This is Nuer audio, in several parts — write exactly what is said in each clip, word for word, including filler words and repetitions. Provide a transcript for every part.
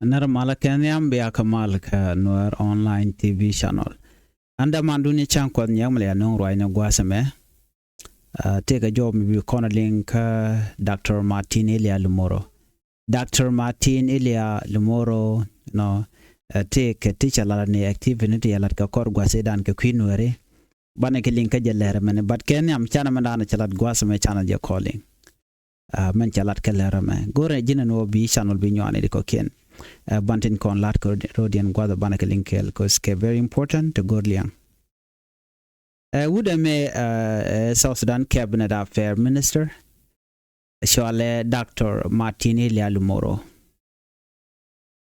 Nɛr malä kɛ nhiam bia kɛ mal kɛ Nuɛr Online T V channel. Ɛn däman duni cäŋ kuɔth nyɛk mi lɛ ya nööŋ ruacni gua̱a̱th ɛmɛ. Tëëkɛ jɔw mi bi kɔn liŋ kä Doctor Martin Elia Lumoro. Doctor Martin Elia Lumoro, nɔ, tëëkɛ ti cɛ lat ni activity ni ti cɛ lat kɛ kɔr gua̱a̱thdan kɛ kui̱ Nuɛri. Banɛ kɛ liŋ kä jɛ lɛr mɛni, but kɛ nhiam canɛ mɛn danɛ cɛ lat gua̱a̱th ɛmɛ canɛ jɛ kɔn liŋ. Mɛn cɛ lat kɛ lɛr ɛmɛ. Go̱rɛ ji̱n ɛn wä bi channel bi nyuani di kɔkiɛn. Ban tin kɔn lat kɛ rodiɛn gua̱a̱th banɛ kɛ liŋ kɛɛl, 'cause kɛ very important ti go̱r liɛŋ. Wut ɛmɛ, South Sudan Cabinet Affair Minister, cɔalɛ Doctor Martin Elia Lumoro.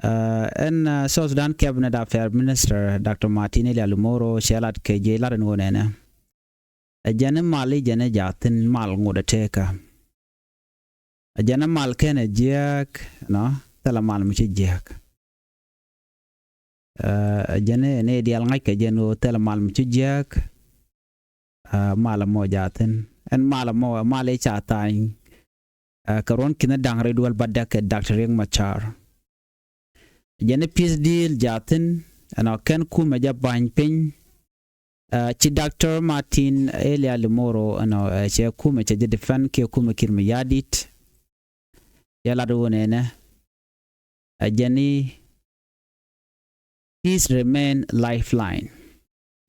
Ɛn South Sudan Cabinet Affair Minister Doctor Martin Elia Lumoro cɛ lat kɛ jiɛ lat ɛn wä nɛnɛ. Ɛ jɛn mal i̱ jɛn ɛ jaathin mal ŋot ɛ tëëkä. Ɛ jɛn ɛ mal kɛn ɛ jiääk, nɔ, thilɛ mal mi ci jiääk. Ɛ jɛn ɛ ni diaal ŋa̱c kɛ jɛn ɣöö thilɛ mal mi ci jiääk. Mal ɛmɔ jaathin. Ɛn mal ɛmɔ, mal i̱ ca tha̱a̱ny kɛ ruɔ̱n ki̱n da̱ŋ rɛy duel bädäk kɛ Doctor Riek Machar. Jɛn i̱ peace deal jaathin, ɛnɔ kɛn kumɛ jɛ ba̱ny piny. Ci Doctor Martin Elia Lumoro, ɛnɔ cɛ kumɛ cɛ jɛ defend kiɛ kumɛ Kiir Mayardit. Cɛ lat wä nɛnɛ. Ɛ jɛn i̱ peace remain lifeline.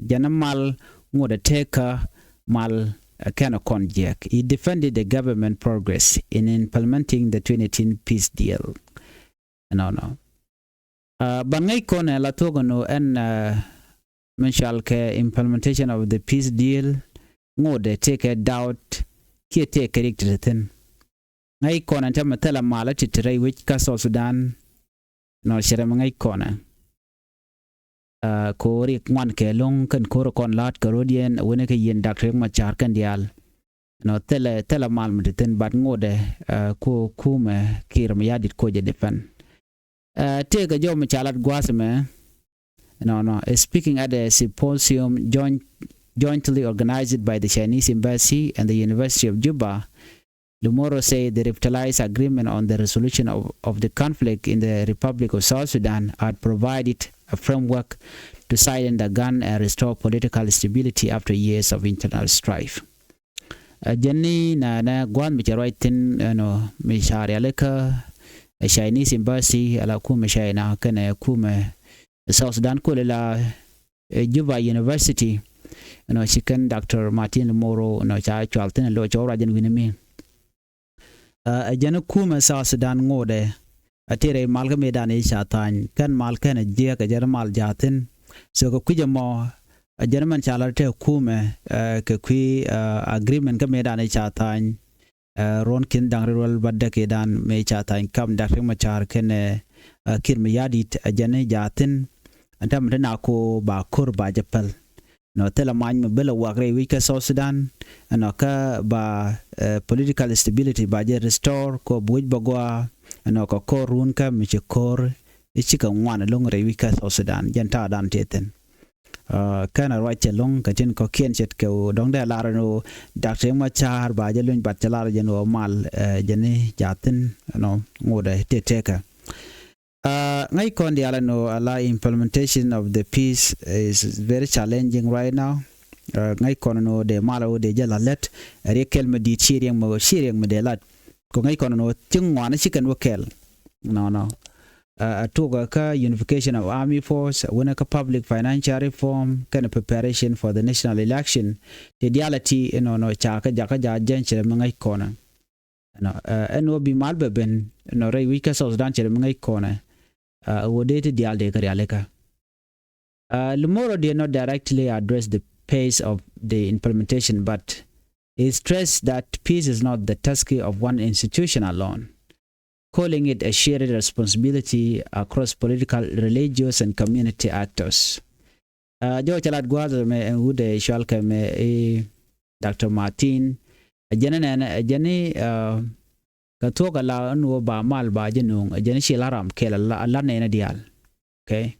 Jɛn i̱ mal ŋot ɛ tëëkä mal kɛn ɛ kɔn jiɛk. He defended the government progress in implementing the twenty eighteen peace deal. Nɔ, nɔ. Ban ŋäc kɔn ɛ la thuɔ̱k ɛn ɣöö ɛn min cɔal kɛ implementation of the peace deal ŋot ɛ tëëkɛ doubt kiɛ tëëkɛ riɛk ti te thi̱n. Ŋäc kɔn ɛn tɛmɛ thilɛ mal ɛ ti te rɛy wec kä South Sudan. Nɔ cɛ rɛ mi ŋäc kɔn ɛ. Ko̱r i̱ ŋuan kɛ lo̱ŋ kɛn ko̱r kɔn la̱t kɛ rɔ̱diɛn ɛ wänɛ kɛ yien Doctor Riek Machar kɛn diaal. Nɔ thilɛ, thilɛ mal mi ti thi̱n, but ŋotdɛ ko kumɛ Kiir Mayardit ko jɛ defend. Tëëkɛ jɔw mi ca lat gua̱a̱th ɛmɛ. Nɔ, nɔ, speaking at a symposium joint, jointly organized by the Chinese Embassy and the University of Juba, Lumoro said the revitalized agreement on the resolution of, of the conflict in the Republic of South Sudan had provided a framework to silence the gun and restore political stability after years of internal strife. Ɛ jɛn ni nɛnɛ gua̱a̱th mi cɛ ruac thi̱n ɛnɔ mi ca rialikä ɛ Chinese Embassy ala kumɛ China kɛnɛ kumɛ South Sudan kol ila Juba University. Ɛnɔ ci kɛn Doctor Martin Lumoro ɛnɔ ca cual thi̱n ɛ lo̱ cɛ wä ruac jɛn wi̱ni mi. Ɛ jɛn kumɛ South Sudan ŋotdɛ. A tëë rɛy mal kä mëëdan i̱ ca tha̱a̱ny kɛn mal kɛn a jiɛk a jɛn mal jaathin. So kɛ kui̱c ɛmɔ a jɛn mɛn ca lat tëë kumɛ kɛ kui̱ agreement kä mëëdan i̱ ca tha̱a̱ny. Ruɔ̱n ki̱n da̱ŋ rɛl wal bädäk i̱ dan mëë ca tha̱a̱ny kam Doctor Riek Machar kɛnɛ Kiir Mayardit a jɛn i̱ jaathin. Ɛn täämɛ te na ko ba ko̱r ba jɛ päl. Nɔ thilɛ mac mi bä lɛ wak rɛy wi̱c kä South Sudan. Ɛnɔ kä ba political stability ba jɛ restore kɔ bi wi̱c bä gɔaa. Ɛnɔ kɛ ko̱r run kä mi ci ko̱r i̱ cikɛ ŋuan ɛlɔ̱ŋ rɛy wi̱c kä South Sudan jɛn ta̱a̱dan tëë thi̱n. Kɛn a ruac cɛ lɔ̱ŋ kɛ tin kɔ̱kiɛn ce̱tkɛ ɣöö dɔ̱ŋ dee lar ɛn ɣöö Doctor Riek Machar ba jɛ luny bat cɛ lar jɛn ɣöö mal jɛn i̱ jaathin ɛnɔ ŋotdɛ tëë tëëkä. Ŋäc kɔn diaal ɛn ɣöö ala implementation of the peace is very challenging right now. Ŋäc kɔn ɛn ɣöö dee mal ɣöö dee jɛ la lät ɛ riɛk kɛl mi di̱i̱t ci riɛk mi ci riɛk mi dee lat. Kɛ ŋäc kɔn ɛn ɣöö ci ŋuan ci kɛn wä kɛl. Nɔ nɔ. A tuɔkä kä unification of army force, wänä kä public financial reform kɛnɛ preparation for the national election. Ti diaal ɛ ti ɛnɔ nɔ ca kä jakä ja jɛn cɛ mi ŋäc kɔn ɛ. Ɛnɔ ɛn ɣöö bi mal bɛ ben ɛnɔ rɛy wi̱c kä South Sudan cɛ mi ŋäc kɔnɛ. Ɛ ɣöö dee ti diaal dee kä rialikä. Lumoro did not directly address the pace of the implementation, but he stressed that peace is not the task of one institution alone, calling it a shared responsibility across political, religious and community actors. Jɔw cɛ lat gua̱a̱th mɛ ɛn wut ɛ cual kɛ mɛ i̱ Doctor Martin. Ɛ jɛn inɛn ɛ jɛn i̱ kɛ thuɔ̱k ɛ la ɛn ɣöö ba mal ba jɛ nööŋ ɛ jɛn i̱ ci lat ram kɛl a lat nɛn ɛ diaal. Okay.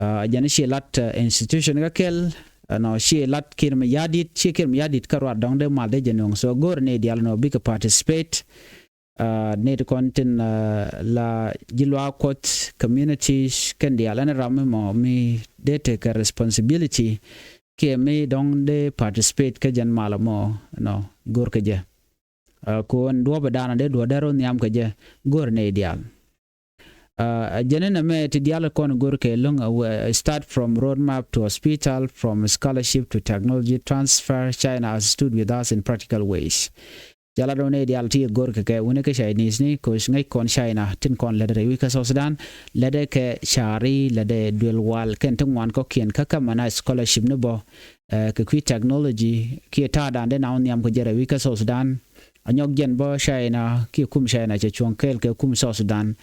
Ɛ jɛn i̱ ci lat institution kä kɛl ɛnɔ ci lat Kiir Mayardit ci Kiir Mayardit kä ruat dɔ̱ŋ dee mal dee jɛ nööŋ. So go̱o̱r ni diaal ɛnɔ bikɛ participate. Nɛy ti kɔn tin la ji̱ luaak Kuɔth, communities, kɛn diaal, ɛn ram mi mɔ mi dee tekɛ responsibility kiɛ mi dɔ̱ŋ dee participate kä jɛn mal ɛmɔ, nɔ, go̱rkɛ jɛ. Kɛ ɣöö ɛn duɔ̱ɔ̱p ɛ da̱a̱n dee duɔ̱ɔ̱r dee rɔ nhiam kɛ jɛ, go̱r nɛy diaal. Ɛ jɛn inɛ mɛ ti diaal kɔn go̱rkɛ lo̱ŋ, start from roadmap to hospital, from scholarship to technology transfer, China has stood with us in practical ways. Ca lat ɣöö nɛy diaal ti go̱rkɛ kɛ wi̱ni kä Chinese ni, kɛ ŋäc kɔn China tin kɔn lätdɛ rɛy wi̱c kä South Sudan, lätdɛ kɛ ca̱ri, lätdɛ duël wal kɛn ti ŋuan kɔ̱kiɛn kä kä mɛn a scholarship ni bä kɛ kui̱ technology kiɛ ta̱a̱dan dee na wä nhiam kɛ jɛ rɛy wi̱c kä South Sudan. A nyɔk jɛn bä China kiɛ kum China cɛ cuɔ̱ŋ kɛɛl kɛ kum South Sudan.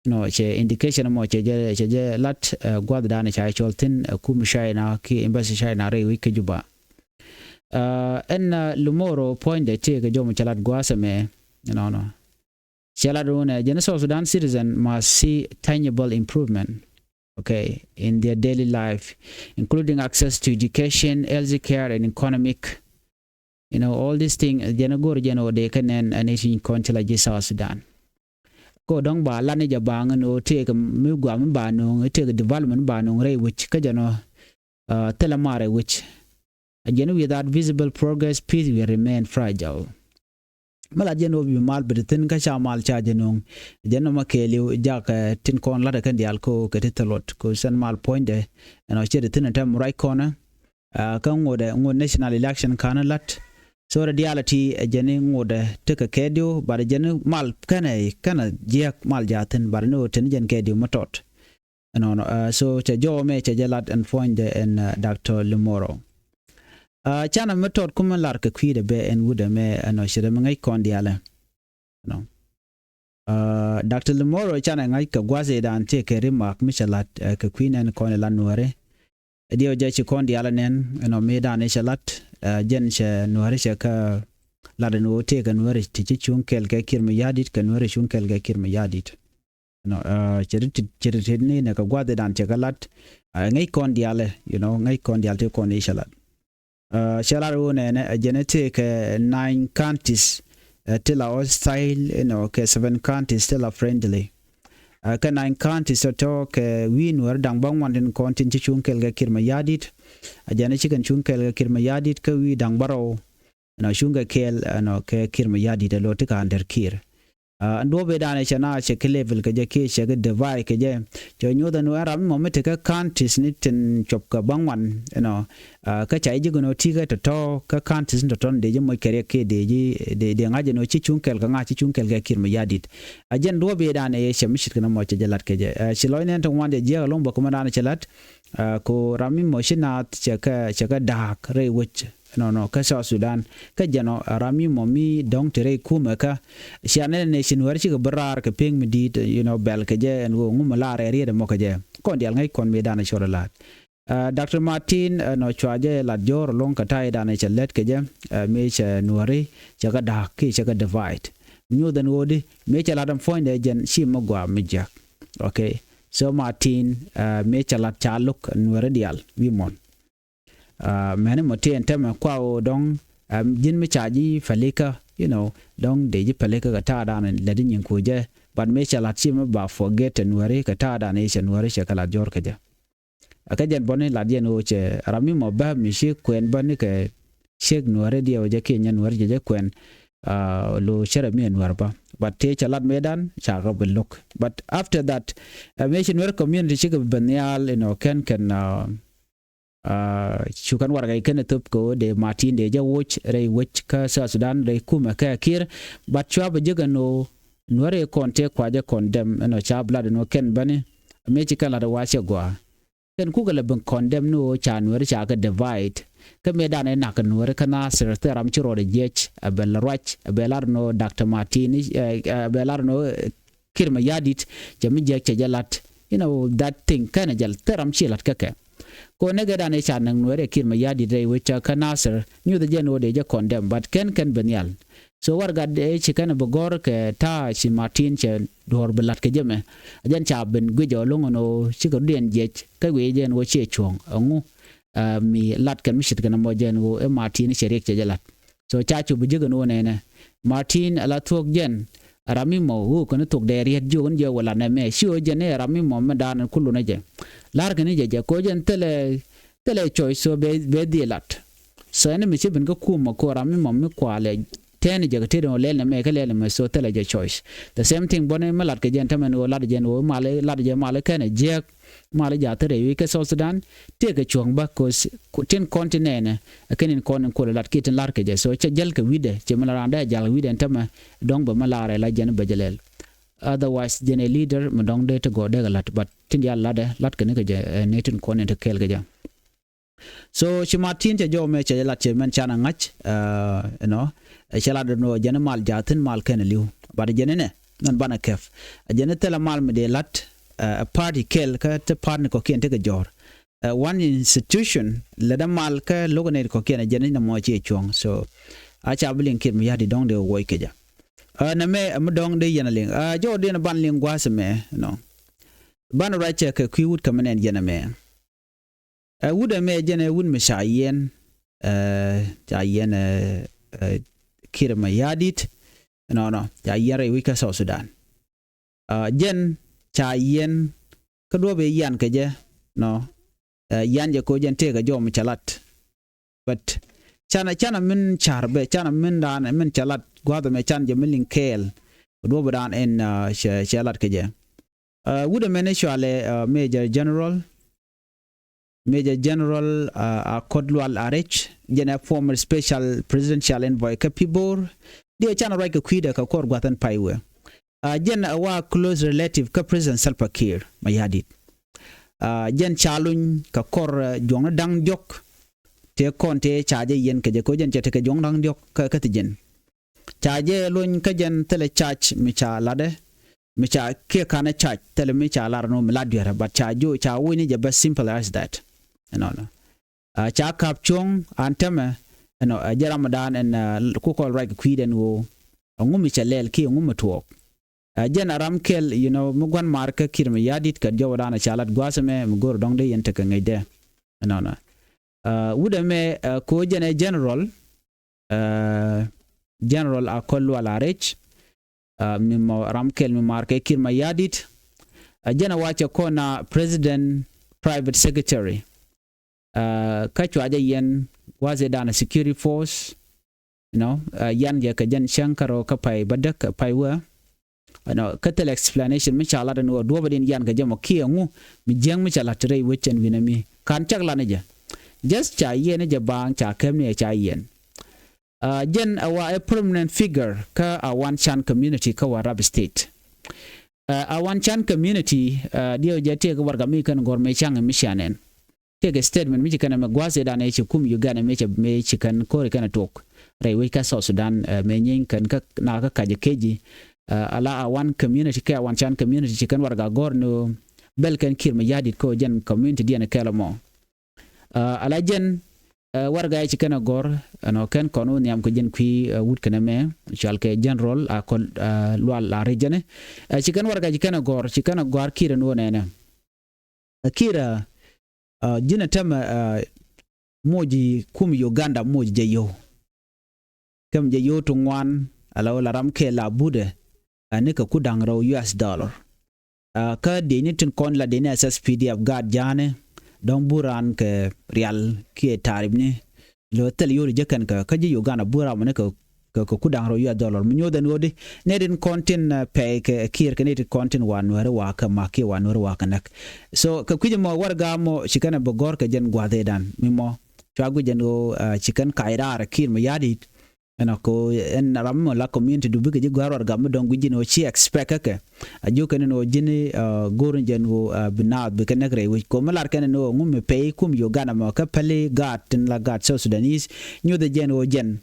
Nɔ, cɛ indication mɔ cɛ jɛ, cɛ jɛ lat gua̱thdan ca cɔl thi̱n kum China kiɛ embassy China rɛy wi̱c kä Juba. Ɛn Lumoro puɔ̱nydɛ tëëkɛ jɔmɔ cɛ lat gua̱a̱th ɛmɛ, nɔnɔ. Cɛ lat wunɛ jɛn South Sudan citizen must see tangible improvement, okay, in their daily life, including access to education, health care, and economic, you know, all these things. Jɛn go̱r jɛn ɣöö dee kɛ nɛn ɛn i̱ tin kɔn ti la ji̱ South Sudan. Kɛ ɣöö dɔ̱ŋ ba lan i̱ jɛ baŋ ɛn ɣöö tëëkɛ mi guam mi ba no̱o̱ŋ, tëëkɛ development ba no̱o̱ŋ rɛy wec kä jɛn ɣöö thilɛ mar rɛy wec. A jɛn without visible progress, peace will remain fragile. Mi la jɛn ɣöö bi mal bi ti thi̱n kä ca mal ca jɛ no̱o̱ŋ. Jɛn nɔmɔ kɛɛliw jak tin kɔn la̱t ɛ kɛn diaal ko kɛ ti thilot ko sɛn mal puɔ̱nydɛ. Ɛn ɔ ciɛ ti thi̱n ɛ tɛm ruac kɔnɛ. Kä ŋotdɛ ŋot national election ka̱n la̱t. So rɛ diaal ti ɛ jɛn i̱ ŋotdɛ tekɛ kɛɛdiw, bat ɛ jɛn i̱ mal kɛnɛ kɛnɛ jiɛk mal ja thi̱n, bat ɛ ni ɣöö tin jɛn kɛɛdiw mi tɔt. Ɛnɔnɔ, so cɛ jɔwä mɛ cɛ jɛ lat ɛn puɔ̱nydɛ ɛn Doctor Lumoro. Canɛ mi tɔt kumɛ lar kɛ kui̱dɛ bɛ ɛn wutdɛ mɛ ɛnɔ ci rɛ mi ŋäc kɔn dialɛ. Ɛnɔ, Doctor Lumoro, canɛ ŋa̱c kɛ gua̱th i̱dan tëëkɛ remark mi cɛ lat kɛ kui̱ nɛn kɔn i̱ lat Nuääri. Ɛ diɛw jɛ ci kɔn dialɛ nɛn ɛnɔ mi dan i̱ cɛ lat. Jɛn cɛ Nuääri cɛ kä lat ɛn ɣöö tëëkɛ Nuääri ti ci cuŋ kɛl kɛ Kiir Mayardit, kɛ Nuääri cuŋ kɛl kɛ Kiir Mayardit. Nɔ, cɛ ri tit, cɛ ri tit ni nɛ kɛ gua̱th i̱dan cɛ kɛ lat. Ŋäc kɔn dialɛ, you know, ŋäc kɔn dial ti kɔn i̱ cɛ lat. Cɛ lat wunɛ nɛ ɛ jɛn i̱ tëëkɛ nine counties ti la hostile, you know, kɛ seven counties ti la friendly. Kɛ nine counties tɔ̱tɔ̱ kɛ wi̱i̱ Nuäär da̱ŋ bäŋuan tin kɔn tin ci cuŋ kɛl kɛ Kiir Mayardit. Ɛ jɛn i̱ ci kɛn cuŋ kɛl kɛ Kiir Mayardit kɛ wi̱i̱ da̱ŋ bärɔw. Ɛnɔ cuŋ kɛ kɛɛl ɛnɔ kɛ Kiir Mayardit ɛ lo̱ ti ka̱n dɛr Kiir. Ɛn duɔ̱p i̱dan ɛ cɛ na cɛ kɛ level kɛ jɛ kiɛ cɛ kɛ divide kɛ jɛ. Cɛ nyoth ɛn ɣöö ɛn ram mɔ mi tekɛ counties ni tin cuɔp kɛ bäŋuan ɛnɔ. Kä ca ji̱ ji̱ kɛ nɔ ti̱i̱ kɛ tɔ̱tɔ̱ kä counties ni tɔ̱tɔ̱ ni dee ji̱ moc kɛ riɛk kiɛ dee ji̱ dee ŋa̱c ɛn ɣöö ci cuŋ kɛl kɛ ŋa̱c ci cuŋ kɛl kɛ Kiir Mayardit. Ɛ jɛn duɔ̱p i̱dan ɛ cɛ mi ce̱tkɛ nɔmɔ cɛ jɛ la̱t kɛ jɛ. Ci lɔc nɛn ti ŋuan jɛ jiɛk ɛlɔ̱ŋ bä kä mi dan cɛ la̱t. Ko ram mi mɔ ci naath cɛ kɛ cɛ kɛ da̱a̱k rɛy wec. Nɔnɔ kä South Sudan kä jɛn ɔ ram mi mɔ mi dɔ̱ŋ te rɛy kumɛ kä. Cia nɛn ɛ nɛ ci Nuäär cikɛ bi raar kɛ pieŋ mi di̱i̱t, you know, bɛl kɛ jɛ ɛn ɣöö ŋu mi laar ɛ riet ɛmɔ kɛ jɛ. Kɔn diaal ŋäc kɔn mi dan ɛ cɔl ɛ la̱t. Doctor Martin ɛnɔ cua jɛ lat jɔ̱ɔ̱r ɛlɔ̱ŋ kɛ ta̱a̱ i̱dan ɛ cɛ lät kɛ jɛ. Mi cɛ Nuääri cɛ kɛ da̱a̱k kiɛ cɛ kɛ divide. Nyoth ɛn ɣöö di mi cɛ lat ɛn puɔ̱nydɛ jɛn ci mi gua̱a̱ mi jiäk. Okay. So Martin, mi cɛ lat ca lo̱k Nuääri diaal wi̱i̱ muɔ̱n. Mɛni mɔ ti ɛn tämɛ kua ɣöö dɔ̱ŋ ji̱n mi ca ji̱ pälikä, you know, dɔ̱ŋ dee ji̱ pälikä kɛ ta̱a̱dan lät i̱ nyin kucɛ. But mi cɛ lat ci mi ba forget ɛ Nuääri kɛ ta̱a̱dan i̱ cɛ Nuääri cɛ kɛ lat jɔ̱ɔ̱r kɛ jɛ. Kä jɛn bɔni lat jɛn ɣöö cɛ ram mi mɔ bä mi ci kuɛn bä ni kɛ ciek Nuääri diɛw jɛ kiɛ nyɛ Nuääri jɛ jɛ kuɛn. Lo cärɛ mi ɛ Nuäär bä. But tëë cɛ lat mëëdan ca kɛ bi lo̱k. But after that, mi ci Nuäär community cikɛ bi ben nhial, you know, kɛn kɛn cu kɛn warɛgay kɛn ɛ thöp kɛ ɣöö dee Martin dee jɛ woc rɛy wec kä South Sudan rɛy kumɛ kɛ Kiir. But cua bi jek ɛn ɣöö Nuäär ɛ kɔn tëë kua jɛ condemn ɛnɔ ca bi lat ɛn ɣöö kɛn bäni. Mi ci kɛn lat ɛ wa cɛ gɔaa. Kɛn kukɛ lɛ ben condemn ni ɣöö ca Nuääri ca kɛ divide. Kä mëëdan ɛ nak Nuääri kä Nasir thil ram ci rɔɔdɛ jiɛc ɛ bɛ lɛ ruac ɛ bɛ lar ɛn ɣöö Doctor Martin ɛ bɛ lar ɛn ɣöö Kiir Mayardit cɛ mi jiäk cɛ jɛ lat. You know that thing kɛnɛ jɛl thil ram ci lat kä kɛ. Kɛ ɣöö nɛkɛ dan i̱ ca näk Nuääri ɛ Kiir Mayardit rɛy wec kä Nasir, nyuthɛ jɛn ɣöö dee jɛ condemn, but kɛn kɛn ben nhial. So warɛgat ëë ci kɛn bi gɔ̱r kɛ ta̱a̱ ci Martin cɛ duɔ̱ɔ̱r bi la̱t kɛ jɛ mɛ. A jɛn ca ben guic ɔ lo̱ŋ ɛn ɣöö cikɛ rutdiɛn jiɛc kä guic jɛn ɣöö ciɛ cuɔ̱ɔ̱ŋ ɛŋu. Mi lat kɛn mi ce̱tkɛ nɔmɔ jɛn ɣöö ɛ Martin cɛ riɛk cɛ jɛ la̱t. So ca cu bi jek ɛn ɣöö nɛnɛ Martin ala thuɔ̱k jɛn. Ram mi mɔ ɣöö kɛn thok dee riet jiök ni jɛ wä lat nɛ mɛ ci ɣöö jɛn i̱ ram mi mɔ mi da̱a̱n kulunɛ jɛ. La̱rkɛ ni jɛ jɛ kɛ ɣöö jɛn thilɛ thilɛ choice so bɛ bɛ dhil lat. So ɛn mi ci ben kä kumɛ kɛ ɣöö ram mi mɔ mi kualɛ tɛn jɛ kɛ tet ɛn ɣöö lɛl nɛ mɛ kä lɛl nɛ mɛ so thilɛ jɛ choice. The same thing bɔni mi lat kɛ jɛn tämɛ ni ɣöö lat jɛn ɣöö mal lat jɛ mal kɛn ɛ jiɛk mal ja̱th rɛy wi̱i̱ kä South Sudan. Tëëkɛ cuɔ̱ŋ bä kos tin kɔn tin nɛɛnɛ ɛ kɛn in kɔn in kuɔl lat kiɛ tin la̱r kɛ jɛ. So cɛ jäl kɛ wi̱dɛ cɛ mi la raan dee jäl wi̱dɛ ɛn tämɛ dɔ̱ŋ bɛ mi la̱r ɛ la jɛn bɛ jɛ lɛl. Otherwise jɛn ɛ leader mi dɔ̱ŋ dee ti gɔɔ dee kɛ la̱t, but tin diaal latdɛ la̱t kɛ ni kɛ jɛ ɛ ni tin kɔn in ti kɛɛl kɛ jɛ. So ci Martin cɛ jɔw mɛ cɛ lat cɛ mɛn can a ŋa̱c, you know, cɛ lat ni ɣöö jɛn mal ja̱thin mal kɛn a li̱w. But jɛn inɛ nɔn banɛ kɛp a jɛn thilɛ mal mi dee lat ɛ party kɛl kä ti party ni kɔkiɛn tekɛ jɔ̱ɔ̱r. Ɛ one institution lɛ dee mal kä lo̱k nɛy kɔkiɛn a jɛn inɛ mɔ ci cuɔ̱ŋ. So a ca bi liŋ kiɛt mi ya̱t di dɔ̱ŋ dee wuɔc kecä. Ɛ nɛ mɛ ɛ mi dɔ̱ŋ dee yɛn a liŋ a jɔw dee ni ban liŋ gua̱a̱th mɛ, you know. Ban ruac cɛ kɛ kui̱ wut kɛ mi nɛn jɛn ɛmɛ. Ɛ wut ɛmɛ jɛn ɛ wut mi ca yiɛn, ɛ ca yiɛn ɛ ɛ Kiir Mayardit, nɔnɔ ca yiɛn rɛy wi̱c kä South Sudan. Ɛ jɛn ca yiɛn kä duɔ̱p ɛ yian kɛ jɛ, nɔ ɛ yian jɛ ko jɛn tëëkɛ jɔw mi ca lat. But canɛ canɛ min ca̱r bɛ canɛ min da̱a̱n min ca lat gua̱a̱th ɛmɛ can jɛ mi liŋ kɛɛl. Duɔ̱p ɛ da̱a̱n ɛn cɛ cɛ lat kɛ jɛ. Ɛ wut ɛmɛ ni cualɛ ɛ Major General Major General Akot Lual Arech, jɛn ɛ former special presidential envoy kä Pibor. Diɛ canɛ ruac kɛ kui̱dɛ kɛ kɔr gua̱th ɛn pay wee. Ɛ jɛn ɛ wa close relative kä President Salva Kiir Mayardit. Ɛ jɛn ca luny kɛ kɔr ɛ juɔ̱ŋni da̱ŋ diɔ̱k. Tëë kɔn tëë ca jɛ yiɛn kɛ jɛ kɛ jɛn cɛ tekɛ juɔ̱ŋ da̱ŋ diɔ̱k kä kä thi jɛn. Ca jɛ luny kä jɛn thilɛ cac mi ca latdɛ mi ca kiɛ kanɛ cac thilɛ mi ca lar ni mi lat duerɛ, but ca jo ca wi̱ni jɛ bä simple as that. Ɛnɔnɔ. Ca kap cuɔ̱ŋ an tämɛ ɛnɔ ɛ jɛ ram dan ɛn ku kɔl ruac kɛ kui̱dɛn ɣöö ɛŋu mi cɛ lɛl kiɛ ɛŋu mi tuɔɔk. Ɛ jɛn a ram kɛl, you know, mi gua̱n mar kä Kiir Mayardit kɛ jɔwdan ɛ ca lat gua̱a̱th ɛmɛ mi go̱r dɔ̱ŋ dee yɛn tekɛ ŋäcdɛ. Ɛnɔnɔ. Wut ɛmɛ ko jɛn ɛ general, General Akol Lual Arech, mi mɔ ram kɛl mi mar kɛ Kiir Mayardit. Ɛ jɛn ɛ wa cɛ kɔn a president private secretary. Kä cua jɛ yɛn gua̱a̱th ɛ dan ɛ security force. You know, yan jɛ kɛ jɛn cäŋ kärɔ kä pay bädäk pay wä. Ɛnɔ kä thil explanation mi ca lat ɛn ɣöö duɔ̱ɔ̱p ɛ din yan kɛ jɛ mɔ kiɛ ŋu mi jiäŋ mi ca lat ti rɛy wec cɛn wi̱nɛ mi ka̱n cak lat ni jɛ. Just ca yiɛn ni jɛ baaŋ ca kɛm ni ɛ ca yiɛn. Jɛn ɛ wa ɛ prominent figure kä a wan can community kä Warrap State. A wan can community diɛw jɛ tiek warga mi kɛn gɔr mi caŋ mi ca nɛn. Tëëkɛ statement mi ci kɛn ɛmɛ gua̱a̱th ëëdan ëë ci kum Uganda mëë cɛ mëë ci kɛn ko̱ri kɛn ɛ tuɔk rɛy wec kä South Sudan. Mëë nyieeny kɛn kä na kä kac ɛ keci. Ala a wan community kɛ a wan can community ci kɛn warɛga gɔ̱r ni ɣöö bɛl kɛn Kiir Mayardit kä ɣöö jɛn community diɛn ɛ kɛl ɛmɔ. Ala jɛn warɛga ɛ ci kɛn ɛ gɔ̱r ɛnɔ kɛn kɔn wä nhiam kɛ jɛn kui̱ wut kɛn ɛmɛ cual kɛ General Akol Lual Arech jɛn ɛ ci kɛn warɛga ci kɛn ɛ gɔ̱r ci kɛn ɛ gɔ̱r Kiir ɛn ɣöö nɛnɛ. Kiir ɛ ji̱n ɛ tämɛ moc kum Uganda moc jɛ yio̱w. Kem jɛ yio̱w ti ŋuan ala wä la ram kɛ la budɛ ɛ ni kɛ ku da̱ŋ rɛw U S dollar. Kä diecni tin kɔn la diecni S S P D F gaat ja̱a̱ni dɔ̱ŋ buran kɛ rial kiɛ taaripni. Lo thil yio̱w ti jɛ kɛn kɛ kä ji̱ Uganda buran mɔ ni kɛ kɛ kɛ ku da̱ŋ rɛw U S dollar mi nyoth ɛn ɣöödi. Nɛ tin kɔn tin pɛy kɛ Kiir kɛ nɛ tin kɔn tin wa nuɛri wa kɛ mak kiɛ wa nuɛri wa kɛ näk. So kɛ kui̱c mɔ warɛga mɔ ci kɛn ɛ bɛ gɔ̱r kɛ jɛn gua̱th ëëdan mi mɔ cua guic jɛn ɣöö ci kɛn kac raar Kiir Mayardit. Ɛn a ko ɛn ram mi mɔ la community du bikɛ ji̱ gua̱r warɛga mi dɔ̱ŋ guic ji̱n ɣöö ci expect kä kɛ. A jiök kɛn ɛn ɣöö ji̱n go̱r ni jɛn ɣöö bi naath bikɛ näk rɛy wec ko mi lar kɛn ɛn ɣöö ŋu mi pɛy kum Uganda mɔ kä päli gaat tin la gaat South Sudanese. Nyothɛ jɛn ɣöö jɛn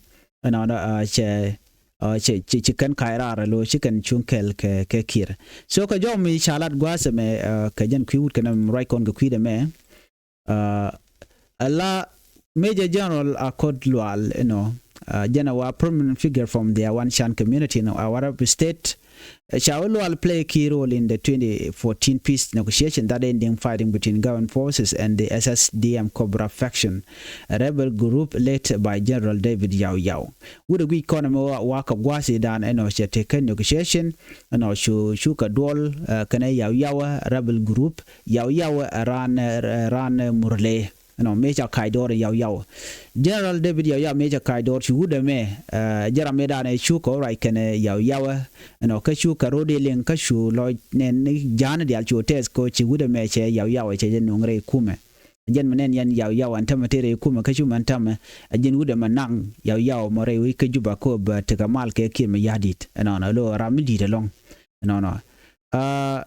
ɛnɔnɔ cɛ cɛ ci kɛn ka̱c raar lo ci kɛn cuŋ kɛl kɛ kɛ Kiir. So kɛ jɔw mi ca lat gua̱a̱th ɛmɛ kɛ jɛn kui̱ wut kɛn ɛm ruac kɔn kɛ kui̱dɛ mɛ. Ala Major General Akot Lual, you know, jɛn ɛ wa prominent figure from the Awan Shan community in Warrap State. Ɛ, ca wä Lual play a key role in the twenty fourteen peace negotiation that ending fighting between government forces and the S S D M Cobra faction, a rebel group led by General David Yau Yau. Wut ɛ guic kɔn ɛmɛ wa, wa kɛ gua̱a̱th i̱ dan ɛnɔ cɛ tekɛ negotiation, ɛnɔ cu, cu kɛ duɔl, ɛ, kɛnɛ Yau Yau ɛ rebel group, Yau Yau ɛ ran, ɛ, ran, ɛ, Murle. Ɛnɔ mëë ca ka̱c dɔɔr Yau Yau. General David Yau Yau mëë ca ka̱c dɔɔr ci wut ɛmɛ, ɛ, jɛ ram mëë dan ɛ cu kɛ wä ruac kɛnɛ Yau Yau ɛ. Ɛnɔ kä cu kɛ rot i̱ liŋ kä cu lɔ nɛn ni ja̱a̱n diaal cu tɛth kɛ ci wut ɛmɛ cɛ Yau Yau ɛ cɛ jɛ nuŋ rɛy kumɛ. Jɛn mi nɛn yɛn Yau Yau ɛn tämɛ tëë rɛy kumɛ kä cu mɛn tämɛ. Ɛ ji̱n wut ɛmɛ naŋ Yau Yau mɔ rɛy wec kä Juba kop, ɛ, tekɛ mal kɛ Kiir Mayardit. Ɛnɔnɔ lo ram mi di̱i̱t ɛlɔ̱ŋ. Ɛnɔnɔ. Ɛ,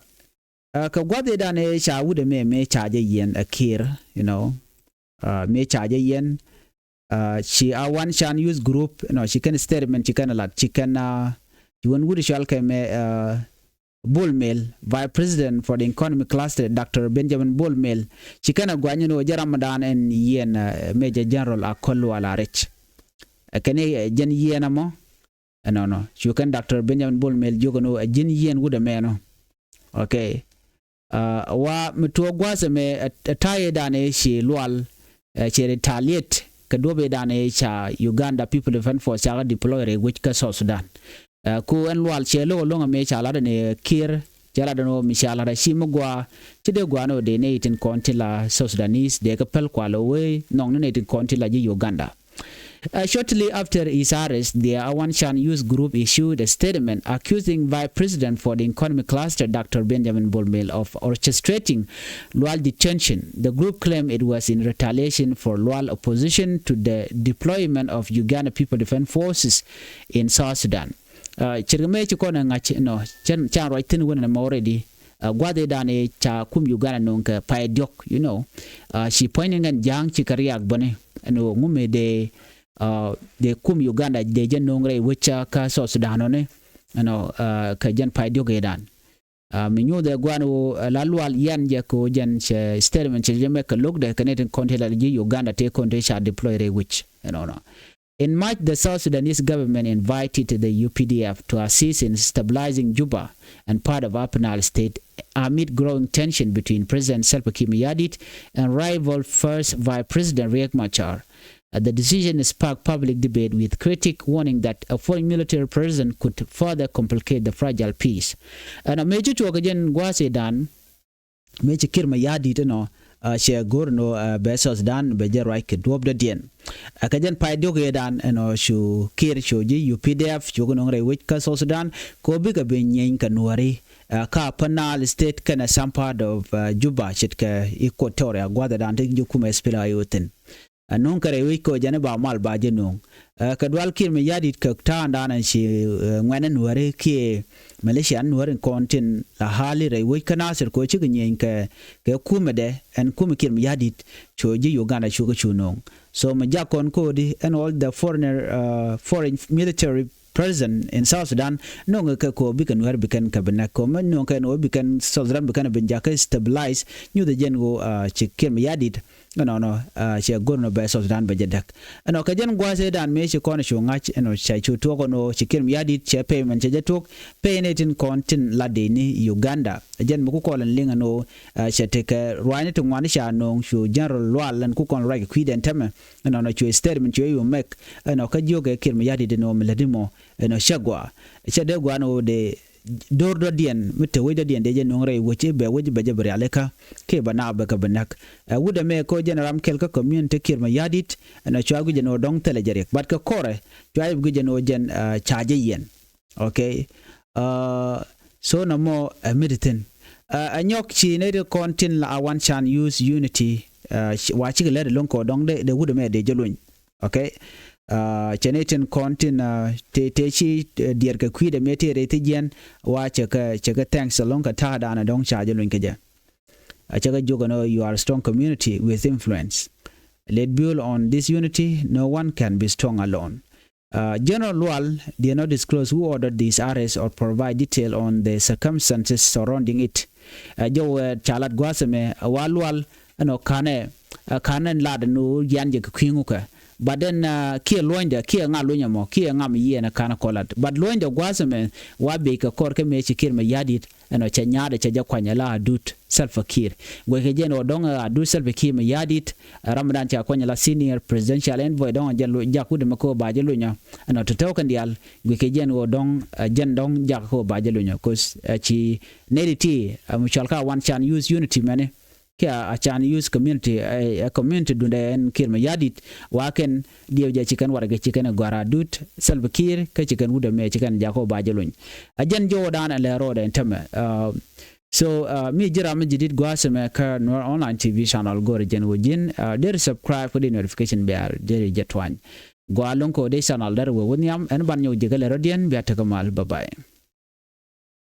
ɛ, kɛ gua̱th i̱ dan ëë ca wut ɛmɛ mëë ca jɛ yiɛn ɛ Kiir, you know. Ɛ, mëë ca jɛ yiɛn, ɛ, ci a One Chance Youth Group, you know, ci kɛn statement ci kɛn lat, ci kɛn, ɛ, ci wän wut cual kɛ mɛ, ɛ, Bol Mel, Vice President for the Economic Cluster, Doctor Benjamin Bol Mel, ci kɛn ɛ guany ni wä jɛ ram dan ɛn yiɛn, ɛ, Major General Akol Lual Arɛc. Ɛ kɛn i̱, ɛ, jɛn yiɛn ɛmɔ, ɛnɔnɔ. Cu kɛn Doctor Benjamin Bol Mel jiök ɛn ɣöö ɛ ji̱n yiɛn wut ɛmɛnɔ. Okay. Ɛ, wa mi tuɔɔk gua̱a̱th ɛmɛ, ɛ, ɛ ta̱yɛ dan ëë ci Lual, ɛ, cɛ retaliate kɛ duɔ̱p ëë dan ëë ca Uganda People Defense Force cakɛ deploy rɛy wec kä South Sudan. Ɛ, ku ɛn Lual cɛ lo̱k ɛlɔ̱ŋ ɛmɛ ca lat ɛn ëë Kiir, cɛ lat ɛn ɣöö mi ca lat ɛ ci mi gɔaa, ci dee gɔaa ni ɣöö dee nɛy tin kɔn tin la South Sudanese dee kɛ päl kual ɣöö wee nhɔkni nɛy tin kɔn tin la ji̱ Uganda. Uh, shortly after his arrest, the Awan Chan Youth Group issued a statement accusing Vice President for the Economic Cluster, Doctor Benjamin Bolmel, of orchestrating Lual detention. The group claimed it was in retaliation for Lual opposition to the deployment of Uganda People Defense Forces in South Sudan. Uh, cɛ ri kɛ mëë ci kɔn ɛ ŋa̱c nɔ, cɛn, can ruac thi̱n wänɛ mɔ already. Uh, gua̱th ëë dan ëë ca kum Uganda nöŋ kɛ pay diɔ̱k, you know. Uh, ci puɔ̱ny ni ŋɛn ja̱a̱ŋ ci kɛ riak bäni ɛn ɣöö ŋu mëë dee, uh, dee kum Uganda dee jɛ nöŋ rɛy wec kä South Sudan ɔni, you know, uh, kɛ jɛn pay diɔ̱k ëë dan. Uh, mi nyuuth ɛ gua̱n ɣöö, uh, la Lual yian jɛ kɛ ɣöö jɛn cɛ statement cɛ jɛ mɛ kɛ lo̱kdɛ kɛ nɛy tin kɔn ti la ji̱ Uganda tëë kɔn tëë ca deploy rɛy wec, you know, nɔ. In March, the South Sudanese government invited the U P D F to assist in stabilizing Juba and part of Upper Nile State amid growing tension between President Salva Kiir Mayardit and rival First Vice President Riek Machar. Uh, the decision sparked public debate, with critics warning that a foreign military presence could further complicate the fragile peace. Ɛn ɔ mëë ci tuɔɔk kɛ jɛn gua̱a̱th ëë dan, mëë ci Kiir Mayardit ɛnɔ, uh, cɛ go̱r ɛnɔ, uh, bɛ South Sudan bɛ jɛ ruac kɛ duɔ̱ɔ̱p dɔ̱diɛn. Uh, kɛ jɛn pay diɔ̱k ëë dan ɛnɔ cu Kiir cu ji̱ U P D F cu kɛ nöŋ rɛy wec kä South Sudan kɛ ɣöö bikɛ bi nyieny kɛ Nuääri, uh, kä Upper Nile State kɛnɛ some part of, uh, Juba ce̱tkɛ Equatoria gua̱th ëë dan ti ji̱ kumɛ S P L A I O thi̱n. Ɛ nöŋ kɛ rɛy wec kɛ ɣöö jɛn i̱ ba mal ba jɛ nöŋ. Ɛ, kɛ dual Kiir Mayardit kɛ ta̱a̱ŋdan ɛn ci, ɛ, ŋuɛ̈tni Nuääri kiɛ militia Nuääri kɔn tin la hali rɛy wec kä Nasir kɛ ɣöö cikɛ nyieny kɛ, kɛ kumɛdɛ ɛn kumɛ Kiir Mayardit cu ji̱ Uganda cukɛ cu nöŋ. So mi jak kɔn ko̱di ɛn all the foreigner, ɛ, foreign military presence in South Sudan nöŋɛ kɛ kɛ ɣöö bikɛ Nuääri bikɛn kɛ bi näk kɛ ɣöö mi nöŋ kɛn ɣöö bikɛn South Sudan bikɛn bi jakä stabilize nyuthɛ jɛn ɣöö, ɛ, ci Kiir Mayardit Ɛnɔnɔ, ah, cɛ go̱r nɔ bɛ South Sudan bɛ jɛ däk. Ɛnɔ kɛ jɛn gua̱a̱th ëë dan mëë ci kɔn cu ŋa̱c ɛnɔ cɛ cu tuɔk ɛnɔ ci Kiir Mayardit cɛ payment cɛ jɛ tuɔk. Pay ni tin kɔn tin la dee ni Uganda. Jɛn mi ku kɔl ɛn liŋ ɛnɔ, ah, cɛ tekɛ ruaacni ti ŋuani ca nööŋ cu General Lual ɛn ku kɔn ruac kɛ kui̱dɛn tɛmɛ. Ɛnɔnɔ cu statement cu yu mɛk ɛnɔ kä jiök ɛ Kiir Mayardit ɛnɔ mi lätni mɔ ɛnɔ cɛ gɔaa. Cɛ dee gɔaa ɛnɔ dee do̱r dɔ̱diɛn mi te wec dɔ̱diɛn dee jɛ nöŋ rɛy wec i̱ bɛ wec i̱ bɛ jɛ bi rialikä kiɛ bɛ naap bɛ kɛ bi näk. Ɛ wut ɛmɛ ko̱ jɛn ram kɛl kä community Kiir Mayardit ɛn ɔ cua guic ɛn ɔ dɔ̱ŋ thilɛ jɛ riɛk. But kɛ kɔrɛ cua jɛ bi guic ɛn ɔ jɛn, ɛ, ca jɛ yiɛn. Okay. Ɛ, so nɔmɔ ɛ mi ti thi̱n. Ɛ, ɛ nyɔk ci nɛy ti kɔn tin la a One Chance Youth Unity, ɛ, ci, wa cikɛ lɛt ɛlɔ̱ŋ kɛ ɔ dɔ̱ŋ dee, dee wut ɛmɛ dee jɛ luny. Okay. Ɛ, cɛ ni tin kɔn tin, ɛ, te, te ci, ɛ, diɛɛr kɛ kui̱dɛ mëë tëë rɛy thi jiɛn wa cɛ kɛ, cɛ kɛ thanks ɛlɔ̱ŋ kɛ ta̱a̱ daanɛ dɔ̱ŋ ca jɛ luny kɛ jɛ. Ɛ cɛ kɛ jiök ɛn ɣöö you are a strong community with influence. Let build on this unity, no one can be strong alone. Ɛ, General Lual did not disclose who ordered this arrest or provide detail on the circumstances surrounding it. Ɛ jɔw ɛ ca lat gua̱a̱th ɛmɛ ɛ wa Lual ɛn ɔ ka̱nɛ, ɛ ka̱nɛ lat ɛn ɣöö yian jɛ kɛ kui̱ ŋukɛ. But then, uh, kiɛ luɔ̱nydɛ, kiɛ ŋa luny ɛmɔ, kiɛ ŋa mi yiɛn ɛ ka̱n kɔlat. But luɔ̱nydɛ gua̱a̱th ɛmɛ wa biey kɛ kɔr kä mëë ci Kiir Mayardit ɛnɔ cɛ nyaatdɛ cɛ jɛ kuany ɛ la Adut Salva Kiir. Guɛckɛ jɛn ɣöö dɔ̱ŋ ɛ Adut Salva Kiir Mayardit, ɛ ram mi dan ca kuany ɛ la senior presidential envoy dɔ̱ŋ ɛ jɛ lu-, jak wut ɛmɛ kä ɣöö ba jɛ lunyä. Ɛnɔ tɔ̱tɔ̱ kɛn diaal guɛckɛ jɛn ɣöö dɔ̱ŋ, ɛ jɛn dɔ̱ŋ jak kä ɣöö ba jɛ lunyä. 'Cause, ɛ ci nɛy ti ti, ɛ mi cɔal kä One Chance Youth Unity mɛni kiɛ a Chance Youth Community, ɛ, ɛ community dundɛ ɛn Kiir Mayardit wa kɛn diɛw jɛ ci kɛn warɛgɛ ci kɛn gɔ̱a̱r Adut Salva Kiir kä ci kɛn wut ɛmɛ ci kɛn jak kä ɣöö ba jɛ luny. Ɛ jɛn jɔwdan ɛ lɛ ro̱o̱dɛ ɛn tämɛ. Uh, so, uh, mi ji̱ ram mi ji̱ dit gua̱a̱th ɛmɛ kä Nuer Online T V channel go̱o̱rɛ jɛn ɣöö ji̱n, uh, deri subscribe kä di notification bell deri jɛ tuany. Gɔaa lo̱ŋ kɛ ɣöö dee channel deri wee wä nhiam ɛn ban nyɔk ji̱ kä lɛ rɔ̱diɛn bia tekɛ mal. Bye bye.